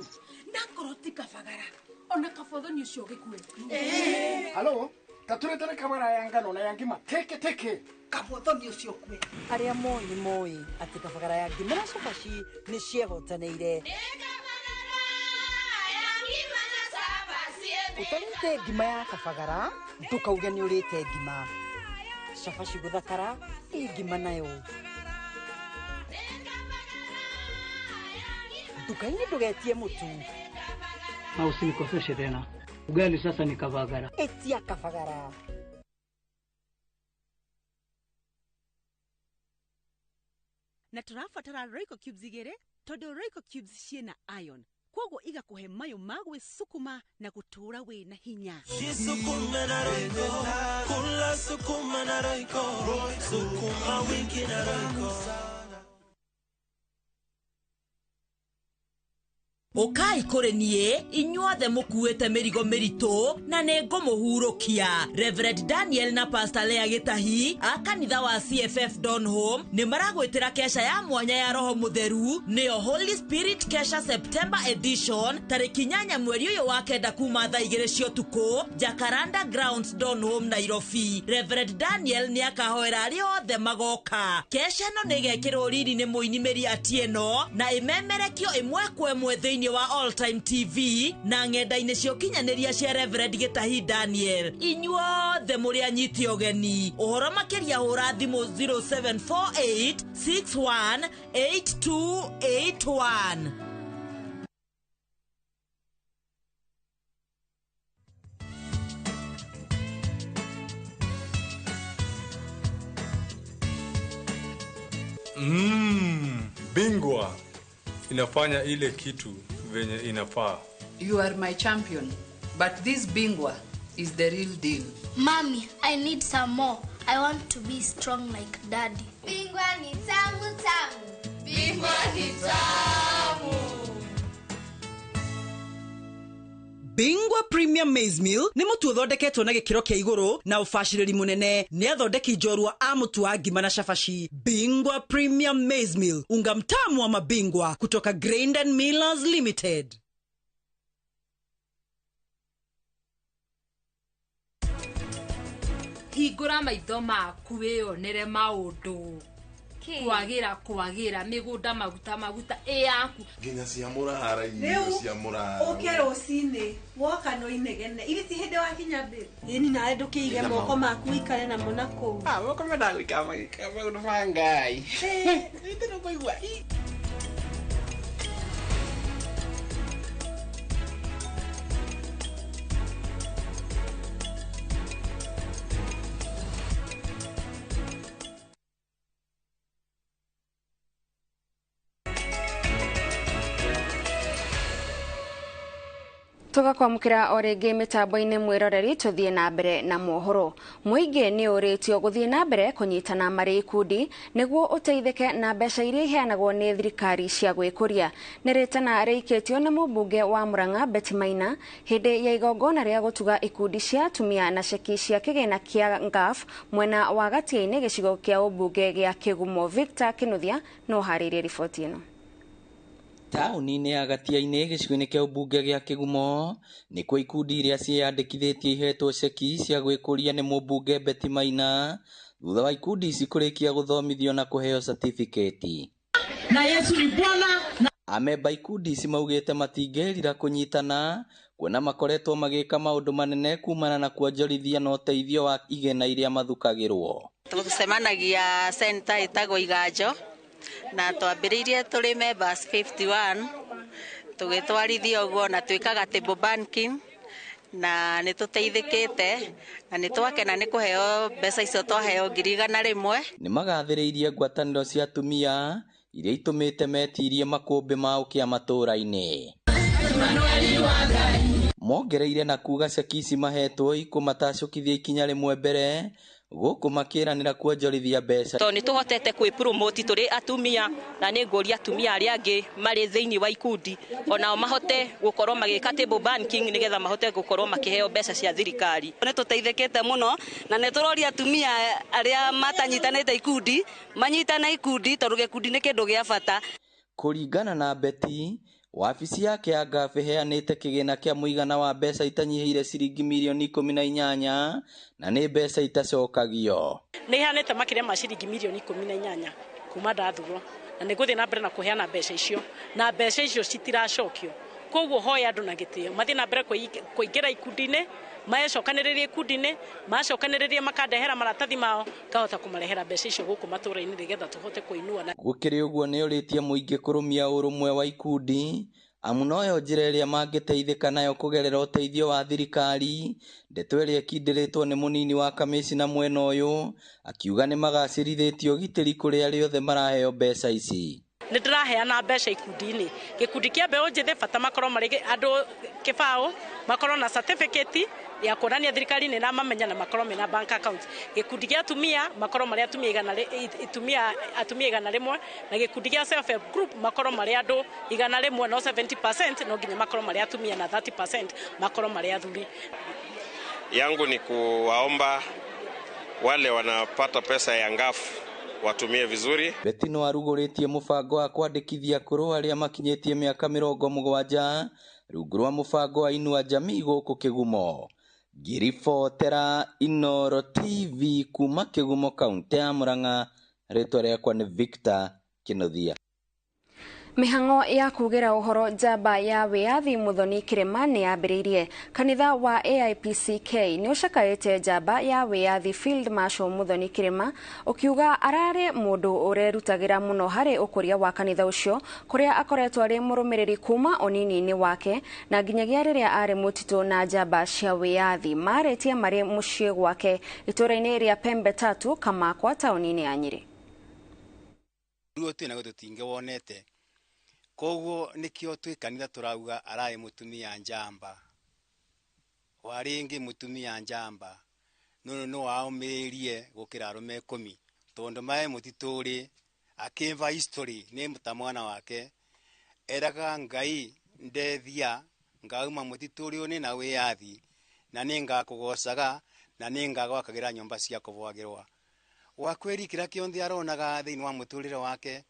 Nakorwo tikabagara. Ona kabothoni ũcio ũgĩkue. Halo, taturetere kabara ya ngano na ya ngima teke teke. Kabothoni ũcio ũkue. Arĩa moĩ nĩ moĩ atĩ kabagara ya ngima na cabaci nĩ ciehotanĩire. Ũtarĩte ngima ya kabagara ndũkauge nĩ ũrĩte ngima. Cabaci gũthakara ĩ ngima nayo. Nduka-inĩ ndũgetie mũtu. Na usinikoseshe tena. Ugali sasa ni kabagara. Etia kabagara. Na tũrabatara Royco cubes igĩrĩ tondũ Royco cubes ciĩna iron koguo igakuhe mayo ma gwĩsukuma na gũtũũra wĩna hinya. Jisukume na Royco, kula sukuma na Royco, sukuma wiki na Royco. Ũkai kũrĩ niĩ inyuothe mũkuĩte mĩrigo mĩritũ na nĩ ngũmũhurũkia. Reverend Daniel na Pastor Lea Gĩtahi a kanitha wa CFF Donholm nĩ maragwĩtĩra kesha ya mwanya ya Roho Mũtheru, nĩyo Holy Spirit Kesha September Edition, tarĩki 8 mweri ũyũ wa 9 kuma thaa 2 cia ũtukũ, Jacaranda Grounds, Donholm, Nairobi. Reverend Daniel nĩ akahoera arĩa othe magoka. Kesha ĩno nĩ ĩgekĩrwo riri nĩ mũini Mary Atieno na ĩmemerekio ĩmwe kwa ĩmwe thĩinĩ wa All Time TV na ng'enda-inĩ cia ũkinyanĩria cia Reverend Gĩtahi Daniel. Inyuothe mũrĩ anyiti ũgeni. Ũhoro makĩria hũra thimũ 0748 61 8281. Bingwa inafanya ile kitu venye inafaa. You are my champion, but this Bingwa is the real deal. Mommy, I need some more. I want to be strong like Daddy. Bingwa ni tamu tamu. Bingwa ni tamu. Bingwa Premium Maize Meal nĩ mũtu ũthondeketwo na gĩkĩro kĩa igũrũ na ũbacĩrĩri mũnene nĩ athondeki njorua a mũtu wa ngima na cabaci. Bingwa Premium Maize Meal, unga mtamu wa mabingwa kutoka Grain and Millers Limited. Hingũra maitho maku wĩyonere maũndũ. Kwagira mĩgũnda maguta maguta ĩ yaku nginya cia mũrara irio cia mũrara ũke rũcinĩ woka no inegene iri ti hĩndĩ wakinya mbere ĩni nawe ndũkĩige moko maku ũikare namo na kũu. Moko mendaga gũikara magĩka maũndũ ma Ngai. Ndĩrĩ kũigua. Tugakwamukira o rĩngĩ mĩtambo-inĩ mwĩroreri tũthiĩ na mbere na mohoro. Mũingĩ nĩ ũrĩtio gũthiĩ na mbere kũnyitana marĩ ikundi nĩguo ũteithĩke na mbeca iria iheanagwo nĩ thirikari cia gwĩkũria. Nĩ rĩtana rĩikĩtio nĩ mũmbunge wa Murang'a Betty Maina hĩndĩ ya igongona rĩa gũtuga ikundi cia atumia na ceki cia kĩgĩna kĩa NGAAF mwena wa Gatiainĩ gĩcigo kĩa ũmbunge gĩa Kĩgumo. Victor Kinuthia no harĩirie riboti ĩno. Taũni-inĩ ya Gatiainĩ gĩcigo-inĩ kĩa ũmbunge gĩa Kĩgumo nĩkuo ikundi iria ciĩyandĩkithĩtie ihetwo ceki cia gwĩkũria nĩ mũmbunge Betty Maina thutha wa ikundi ici kũrĩkia gũthomithio na kũheo certificate. Na Yesu ni Bwana. Amemba ikundi ici maugĩte matingĩrira kũnyitana kuona makoretwo magĩka maũndũ manene kumana na kuonjorithia na ũteithio wa igĩna iria mathukagĩrwo. Tũcemanagia center ĩtagwo Iganjo na twambĩrĩirie tũrĩ members 51 tũgĩtwarithia ũguo na twĩkaga table banking na nĩ tũteithĩkĩte na nĩ twakena nĩ kũheo mbeca icio twaheo 100,000. Nĩ magathĩrĩirie ngwatanĩro cia atumia iria itũmĩte metirie makũmbĩ ma ũkĩa matũũra-inĩ. Mongereire na kuga ceki ici mahetwo ikũmatacũkithia ikinya rĩmwe mbere gũkũ makĩranĩra kuonjorithia mbeca. Tondũ nĩ tũhotete kwĩpromote tũrĩ atumia na nĩ ngũria atumia arĩa angĩ marĩ thĩinĩ wa ikundi onao mahote gũkorwo magĩka table banking nĩgetha mahote gũkorwo makĩheo mbeca cia thirikari. Nĩ tũteithĩkĩte mũno na nĩ tũroria atumia arĩa matanyitanĩte ikundi manyitane ikundi tondũ gĩkundi nĩ kĩndũ gĩa bata. Kũringana na Betty, wabici yake ya Ngaf ĩheanĩte kĩgĩna kĩa mũigana wa mbeca itanyihĩire ciringi mirioni 18 na nĩ mbeca itacokagio. Nĩ iheanĩte makĩria ma ciringi mirioni 18 kuma ndathurwo na nĩ ngũthiĩ na mbere na kũheana mbeca icio na mbeca icio citiracokio. Koguo hoya andũ na gĩtĩo mathiĩ na mbere kũingĩra ikundi-inĩ, macokanĩrĩrie ikundi-inĩ, macokanĩrĩrie makandehera maratathi mao ngahota kũmarehera mbeca icio gũkũ matũũra-inĩ nĩgetha tũhote kũinua. Gũkĩrĩ ũguo nĩ ũrĩtie mũingĩ kũrũmia ũrũmwe wa ikundi amu noyo njĩra ĩrĩa mangĩteithĩka nayo kũgerera ũteithio wa thirikari. Ndeto ĩrĩa ĩkindĩrĩtwo nĩ mũnini wa kamĩcina mwena ũyũ akiuga nĩ magacĩrithĩtie ũgitĩri kũrĩ arĩa othe maraheo mbeca ici. Nĩ ndĩraheana mbeca ikundi-inĩ, gĩkundi kĩa mbeũ njĩthĩ bata makorwo marĩ andũ kĩbaũ, makorwo na certificate ya kuonania thirikari nĩ ĩramamenya na makorwo mena bank account. Gĩkundi kĩa atumia makorwo marĩ atumia 100 na gĩkundi kĩa self help group makorwo marĩ andũ 100 no 70% no nginya makorwo marĩ atumia na 30% makorwo marĩ athuri. Yangu ni kuwaomba wale wanapata pesa ya Ngaf watumie vizuri. Betty no arugũrĩtie mũbango wa kwandĩkithia akũrũ arĩa makinyĩtie mĩaka 70 rungu rwa mũbango wa Inua Jamii gũkũ Kĩgumo. Ngĩribotera Inooro TV kuma Kĩgumo kaũntĩ ya Murang'a, rĩtwa rĩakwa nĩ Victor Kĩnuthia. Mĩhang'o ya kugĩra ũhoro njamba ya wĩyathi Muthoni Kĩrĩma nĩ yambĩrĩirie. Kanitha wa AIPCK nĩ ũcakaĩte njamba ya wĩyathi Field Marshal Muthoni Kĩrĩma ũkiuga ararĩ mũndũ ũrerutagĩra mũno harĩ ũkũria wa kanitha ũcio kũrĩa akoretwo arĩ mũrũmĩrĩri kuma ũnini-inĩ wake na nginyagia rĩrĩa arĩ mũtitũ na njamba cia wĩyathi. Marĩtie marĩ mũciĩ gwake itũũra-inĩ rĩa Pembe Tatu Kamakwa taũni-inĩ ya Nyĩrĩ. Ruo twĩ naguo tũtingĩwonete, koguo nikio twi kanitha turauga arai mutumia njamba waringi mutumia njamba nunu no aumirie gukira arume 10 tondu mae mutituri akimva history ni ta mwana wake eraga Ngai ndethia ngauma mutituri ni na wiyathi na ningakugocaga na ningagwakagira nyumba cia kuvwagirwa wakweri kira kionthe aronaga thiini wa muturire wake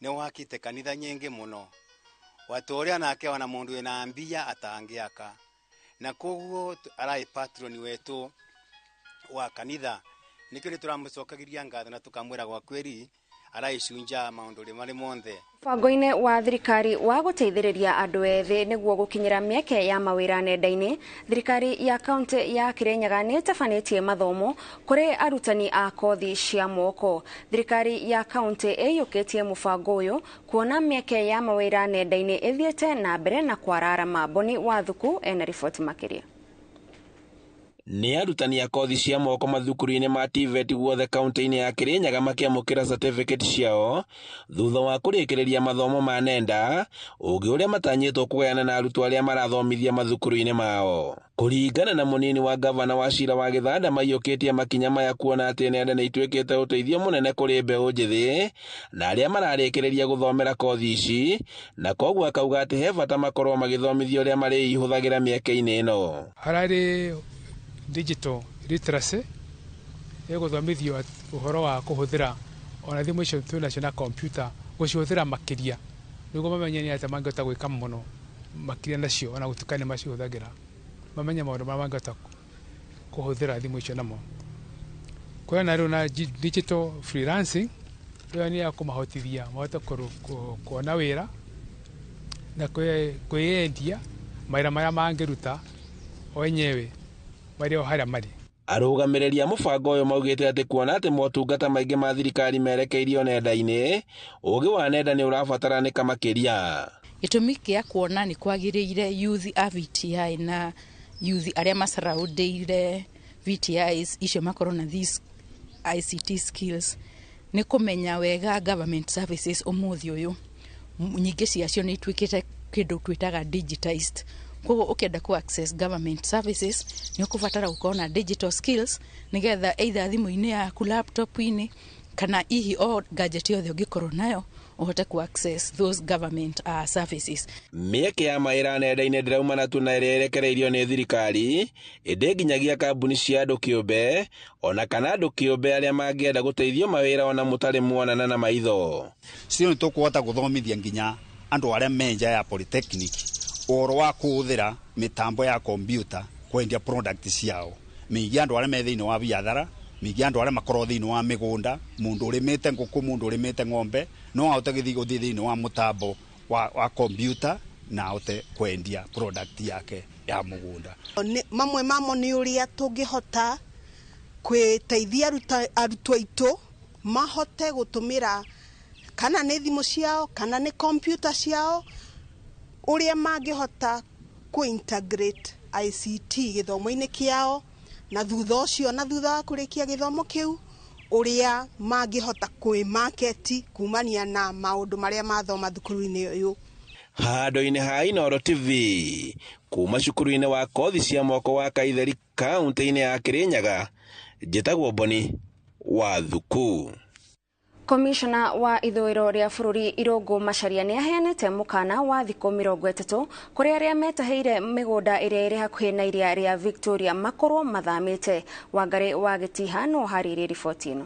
nĩ wakite kanitha nyingi muno watoria nake wana mundu wina mbia atangiaka na koguo arai patron wetu wa kanitha nikio nĩ tũramũcokagiria ngatho na tukamwĩra gwa kweri araicunja maũndũ marĩ monthe. Mũbango-inĩ wa thirikari wa gũteithĩrĩria andũ ethĩ nĩguo gũkinyĩra mĩeke ya mawĩra nenda-inĩ, thirikari ya kaunti ya Kirinyaga nĩ ĩtabanĩtie mathomo kũrĩ arutani a kothi cia moko. Thirikari ya kaunti ĩiyũkĩtie mũbango ũyũ kuona mĩeke ya mawĩra nenda-inĩ ĩthiĩte na mbere na kwararama. Boni Wathuku ena riboti makĩria. Nĩ arutani a kothi cia moko mathukuru-inĩ ma TVET guothe kaunti-inĩ ya Kirinyaga makĩamũkĩra certificate ciao thutha wa kũrĩkĩrĩria mathomo ma nenda ũgĩ ũrĩa matanyĩtwo kũgayana na arutwo arĩa marathomithia mathukuru-inĩ mao. Kũringana na mũnini wa gavana wa Cira wa Gĩthanda maiyũkĩtie makinya maya kuona atĩ nenda nĩ ituĩkĩte ũteithio mũnene kũrĩ mbeũ njĩthĩ na arĩa mararĩkĩrĩria gũthomera kothi ici, na koguo akauga atĩ he bata makorwo magĩthomithio ũrĩa marĩihũthagĩra mĩeke-inĩ ĩno. Hararĩ digital literacy ĩgũthomithio ũhoro wa kũhũthĩra ona thimũ icio twĩ nacio na computer gũcihũthĩra makĩria nĩguo mamenye nĩ atĩa mangĩhota gwĩka mũno makĩria nacio ona gũtuĩka nĩ macihũthagĩra mamenye maũndũ marĩa mangĩhota kũhũthĩra thimũ icio namo. Kwĩna rĩu na digital freelancing ĩyo nĩ ya kũmahotithia mahote kuona wĩra na kwĩyendia mawĩra marĩa mangĩruta o enyewe marĩ o harĩa marĩ. Arũgamĩrĩri a mũbango ũyũ maugĩte atĩ kuona atĩ motungata maingĩ ma thirikari merekeirio nenda-inĩ, ũũgĩ wa nenda nĩ ũrabataranĩka makĩria. Gĩtũmi kĩa kuona nĩ kwagĩrĩire youth a VTI na youth arĩa macaraũndĩire VTIs icio makorwo na these ICT skills nĩ kũmenya wega government services ũmũthĩ ũyũ nyingĩ ciacio nĩ ituĩkĩte kĩndũ twĩtaga digitized. Koguo ũkĩenda ku access government services nĩ ũkũbatara gũkorwo na digital skills nĩgetha either thimũ-inĩ yaku, laptop-inĩ kana hihi o gadget yothe ũngĩkorwo nayo ũhote ku access those government services. Mĩeke ya mawĩra nenda-inĩ ndĩraumana tu na ĩrĩa ĩrekereirio nĩ thirikari, ĩndĩ nginyagia kambuni cia andũ kĩũmbe ona kana andũ kĩũmbe arĩa mangĩenda gũteithio mawĩra ona mũtarĩ muonana na maitho. Cio nĩ tũkũhota gũthomithia nginya andũ arĩa me nja ya polytechnic ũhoro wa kũhũthĩra mĩtambo ya kompiuta kwendia product ciao, mĩingĩ andũ arĩa me thĩinĩ wa biathara, mĩingĩ andũ arĩa makorwo thĩinĩ wa mĩgũnda, mũndũ ũrĩmĩte ngũkũ, mũndũ ũrĩmĩte ng'ombe no ahote gũthiĩ thĩinĩ wa mũtambo wa kompiuta na ahote kwendia product yake ya mũgũnda. Mamwe mamo nĩ ũrĩa tũngĩhota kwĩteithia arutwo aitũ mahote gũtũmĩra kana nĩ thimũ ciao kana nĩ kompiuta ciao, ũrĩa mangĩhota kũ-integrate ICT gĩthomo-inĩ kĩao, na thutha ũcio na thutha wa kũrĩkia gĩthomo kĩu ũrĩa mangĩhota kwĩ-market kumania na maũndũ marĩa mathoma thukuru-inĩ ũyũ. Handũ-inĩ ha Inooro TV kuma cukuru-inĩ wa kothi cia moko wa Kaitheri kaunti-inĩ ya Kirinyaga, njĩtagwo Boni wa Thuku. Komishona wa ithũĩro rĩa bũrũri Irũngũ Macharia nĩ aheanĩte mũkana wa thikũ 30 kũrĩ arĩa metahĩire mĩgũnda ĩrĩa ĩrĩ hakuhĩ na iria rĩa Victoria makorwo mathamĩte. Wangarĩ wa Gĩtiha no harĩirie riboti ĩno.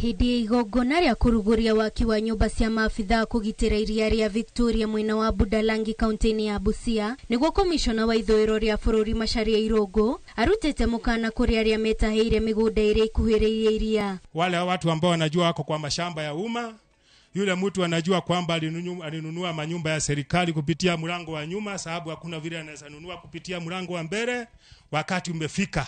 Hĩndĩ ya igongona rĩa kũrugũria waki wa nyũmba cia maabithaa kũgitĩra iria rĩa Victoria mwena wa Budalangi kaunti-inĩ ya Busia, nĩguo komishona wa ithũĩro rĩa bũrũri Macharia Irũngũ arutĩte mũkana kũrĩ arĩa metahĩire mĩgũnda ĩrĩa ĩkuhĩrĩirie iria. Wale watu ambao wanajua wako kwa mashamba ya umma, yule mtu anajua kwamba alinunua manyumba ya serikali kupitia mlango wa nyuma, sababu hakuna vile anaweza nunua kupitia mlango wa mbele. Wakati umefika,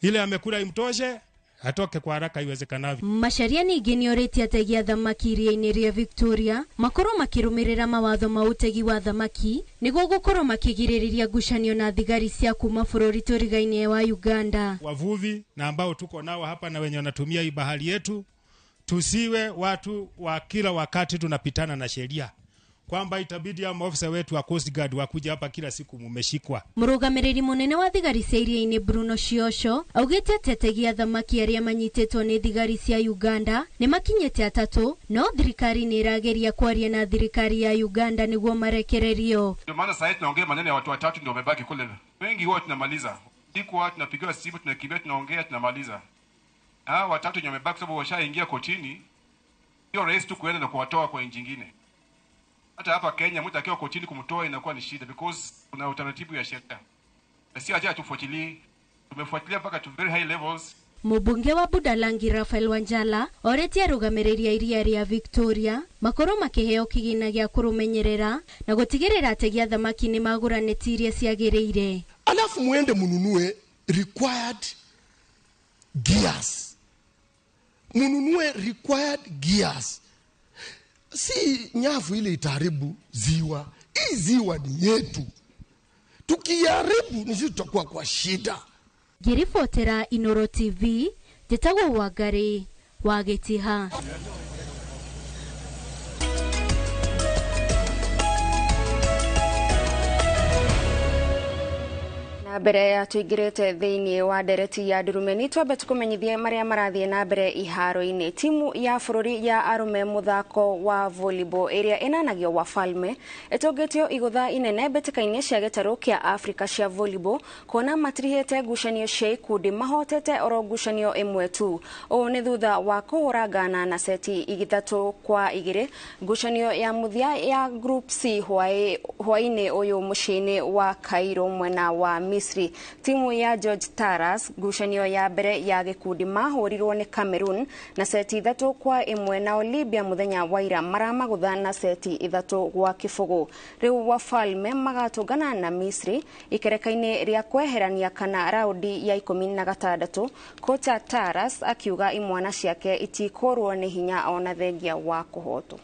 ile amekula imtoshe, atoke kwa haraka iwezekanavyo. Macharia ningĩ nĩorĩtie ategi a thamaki iria-inĩ rĩa Victoria makorwo makĩrũmĩrĩra mawatho ma ũtegi wa thamaki nĩguo gũkorwo makĩgirĩrĩria ngucanio na thigari cia kuma bũrũri tũrigaine wa Uganda. Wavuvi na ambao tuko nao hapa na wenye wanatumia hii bahari yetu, tusiwe watu wa kila wakati tunapitana na sheria, kwamba itabidi ya maofisa wetu wa Coast Guard wakuja hapa kila siku mumeshikwa. Mũrũgamĩrĩri mũnene wa thigari cia iria-inĩ Bruno Shiosho augĩte atĩ ategi a thamaki arĩa manyitĩtwo nĩ thigari cia Uganda nĩ makinyĩte 3, no thirikari nĩ ĩrageria kwaria na thirikari ya Uganda nĩguo marekererio. Ndio maana sasa tunaongea maneno ya watu watatu ndio wamebaki kule. Wengi huwa tunamaliza. Iko tunapigiwa simu, tunakimbia, tunaongea, tunamaliza. Hawa watatu ndio wamebaki sababu washaingia kotini. Sio rahisi tu kuenda na kuwatoa kwa nchi nyingine. Hata hapa Kenya mtu akiwa kotini kumtoa inakuwa ni shida because kuna utaratibu ya sheria. Na si acha tufuatilie, tumefuatilia mpaka to very high levels. Mũmbunge wa Budalangi Raphael Wanjala oretie arũgamĩrĩri a iria rĩa Victoria makorwo makĩheo kĩgĩna gĩa kũrũmenyerera na gũtigĩrĩra ategi a thamaki nĩ magũra neti iria ciagĩrĩire. Alafu muende mununue required gears. Mununue required gears. Si nyavu ile itaharibu ziwa. Hii ziwa ni yetu. Tukiharibu ni sisi tutakuwa kwa shida. Ngĩribotera Inooro TV, njĩtagwo Wangari wa Gĩtiha. Mbere ya tuingirite thiini wa ndereti ya ndurumeni twambe tukumenyithie maria marathie na mbere iharo-ini. Timu ya bururi ya arume muthako wa volleyball iria inanagio Wafalme itungetio igutha inene mbĩtĩka-inĩ cia gĩtarũ kĩa Africa cia volleyball kuona matirihĩte ngucanio cia ikundi mahotete oro ngucanio ĩmwe tu. Ũũ nĩ thutha wa kũhũra Ghana na seti 3-2 ngucanio ya mũthia ya Group C hwaĩ-inĩ ũyũ mũciĩ-inĩ wa Cairo mwena wa Misri. Misri. Timu ya George Taras ngucanio ya mbere ya gikundi mahurirwo ni Cameroon na seti 3-1, nao Libya muthenya wa ira maramagutha na seti 3-0. Riu Wafalme magatungana na Misri ikereka-ini ria kweherania kana raundi ya 16. Kocha Taras akiuga imwana ciake itikorwo ni hinya ona thengia wa kuhotwo.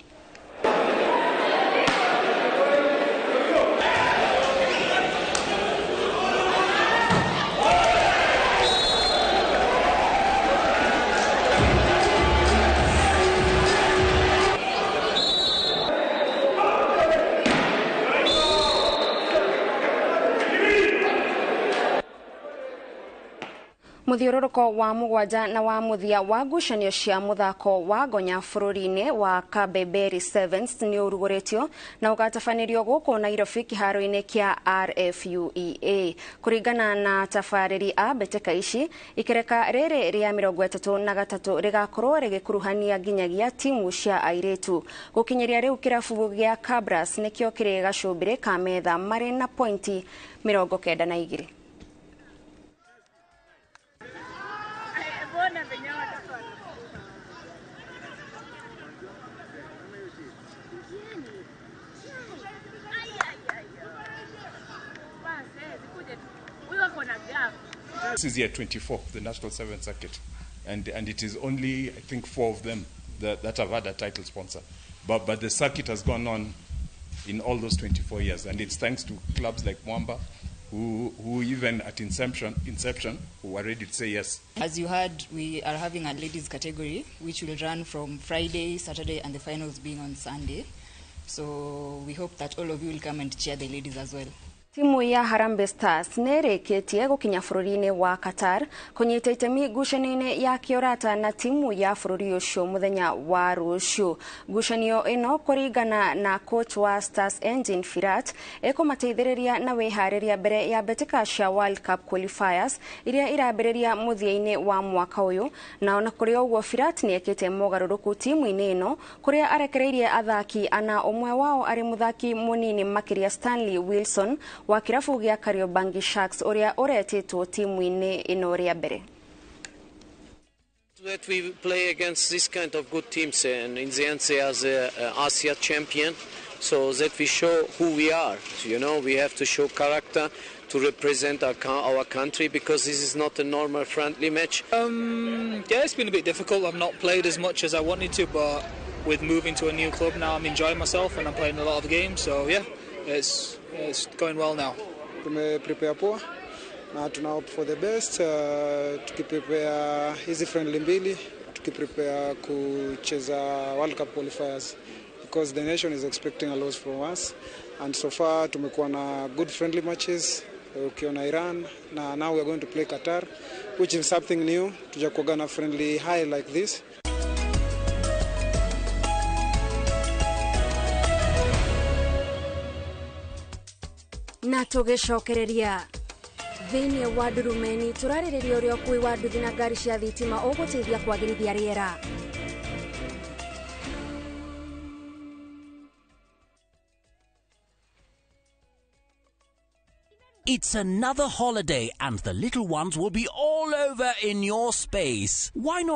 Muthiũrũrũko wa mũgwanja na wa mũthia wa ngucanio cia mũthako wa ngonya bũrũri-inĩ wa Kabeberi Sevens nĩ ũrugũrĩtio na ũgatabanĩrio gũkũ Nairobi kĩharo-inĩ kĩa RFUEA. Kũringana na tabarĩri a mbĩtĩka ici, ikereka rĩrĩ rĩa 33 rĩgakorwo rĩgĩkuruhania nginyagia timu cia airĩtu. Gũkinyĩria rĩu kĩrabu gĩa Kabras nĩkĩo kĩrĩ gacũmbĩrĩ ka metha marĩ na pointi 92. This is year 24, the National Sevens Circuit, and it is only, I think, 4 of them that have had a title sponsor. But the circuit has gone on in all those 24 years, and it's thanks to clubs like Mwamba, who even at inception, who were ready to say yes. As you heard, we are having a ladies category, which will run from Friday, Saturday, and the finals being on Sunday. So we hope that all of you will come and cheer the ladies as well. Timu ya Harambee Stars nĩ ĩrĩkĩtie gũkinya bũrũri-inĩ wa Qatar kũnyita itemi ngucanio-inĩ ya kĩũrata na timu ya bũrũri ũcio mũthenya wa rũciũ. Ngucanio ĩno kũringana na coach wa Stars Engine Firat ĩkũmateithĩrĩria na wĩharĩria mbere ya mbĩtĩka cia World Cup qualifiers iria irambĩrĩria mũthia-inĩ wa mwaka ũyũ. Na ona kũrĩ ũguo Firat nĩ ekĩte mogarũrũku timu-inĩ ĩno kũrĩa arekereirie athaki ana, ũmwe wao arĩ mũthaki mũnini makĩria Stanley Wilson wa kĩrabu gĩa Kariobangi Sharks ũrĩa ũretĩtwo timu-inĩ ĩno rĩa mbere. That we play against this kind of good teams, and in the end they are the Asia champion, so that we show who we are. You know, we have to show character to represent our country, because this is not a normal friendly match. Yeah, it's been a bit difficult. I've not played as much as I wanted to, but with moving to a new club now, I'm enjoying myself and I'm playing a lot of games, so yeah, it's going well now. Tumeprepare poa na tuna hope for the best. Tukiprepare hizi friendly mbili, tukiprepare kucheza World Cup qualifiers, because the nation is expecting a lot from us, and so far tumekuwa na good friendly matches ukiona Iran, na now we are going to play Qatar, which is something new. Tujakuwa na friendly high like this. Na tũgĩcokereria thĩinĩ wa ndurumeni tũrarĩrĩria ũrĩa ũkui wa nduthi na ngari cia thitima ũgũteithia kwagĩrithia rĩera. It's another holiday and the little ones will be all over in your space. Why not